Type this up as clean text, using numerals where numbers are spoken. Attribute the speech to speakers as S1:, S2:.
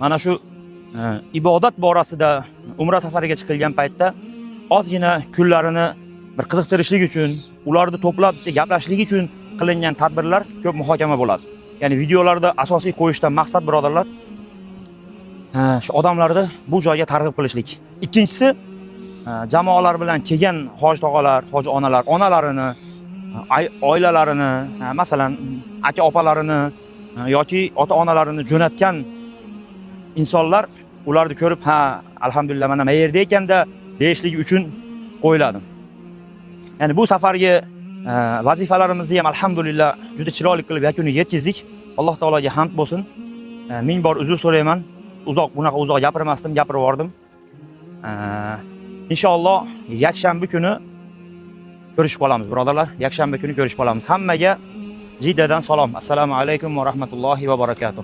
S1: Mana shu ibodat borasida umra safariga chiqilgan paytda ozgina kunlarini bir qiziqtirishlik uchun, ularni to'plab gaplashishlik uchun qilingan tadbirlar ko'p muhokama bo'ladi. Ya'ni videolarda asosiy qo'yishdan maqsad, birodarlar, shu odamlarni bu joyga targ'ib qilishlik. Ikkinchisi, jamoalar bilan kelgan hoji tog'alar, hoji onalar, onalarini, oilalarini, masalan, aka opalarini yoki ota onalarini jo'natgan insonlar ularni ko'rib, "Ha, alhamdulillah, mana yerda ekanda", deyishligi uchun qo'yiladi. Ya'ni bu safargi vazifalarimizni ham, alhamdulillah, juda chiroyli qilib yakuniga yetkazdik. Alloh taologa hamd bo'lsin. Ming bor uzr so'rayman. Uzoq, bunaqa uzoq gapirmasdim, gapirib yubordim. Inshaalloh yakshanba kuni ko'rishib qolamiz, birodarlar. Yakshanba kuni ko'rishib qolamiz. Hammaga Jiddadan salom. Assalomu alaykum va rahmatullohi va barakatuh.